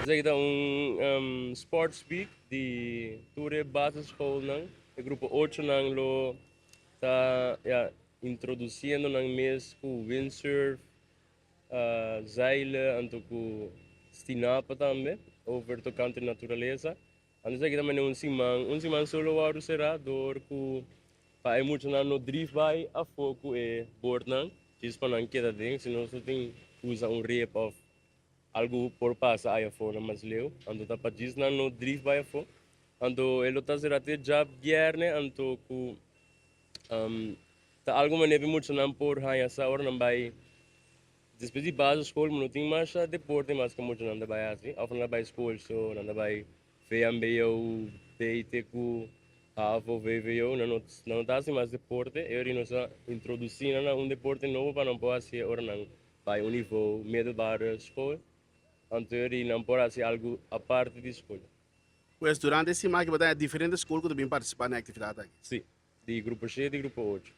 Esaki ta un sports week di tur e basisschoolnan. E grupo ochonan lo ta, ya, introduciendo nan mes cu windsurf, zeilen anto cu stinapa tambe over tocante naturaleza. Anto esaki ta manera un siman, un siman so lo wòrdu será dor ku pa e muchanan no drif bai afó ku e bordnan, djis pa nan keda den, si no so tin usa un rep òf algu por pasa ai afó nan mas leu. Anto ta pa djis nan no drif bai afó. Anto e lo ta será te djabièrnè anto ku ta algu manera pa e muchanan por haña sa ora nan bai. Despues di basisschool mi no tin masha deporte mas ku muchanan ta bai hasi. Of nan ta bai school so nan ta bai VMBO, B te ku havo, VVO. Nan no nan no ta hasi mas deporte. E ora nos a introdusí nan na un deporte nobo pa nan por hasi ora nan bai un nivo middelbare school. Anto e ora nan por hasi algu aparte di school. Pues durante e siman aki bo ta haña diferente school ku ta bin partisipá na e aktividat aki? Sí, di grupo shete i grupo ocho.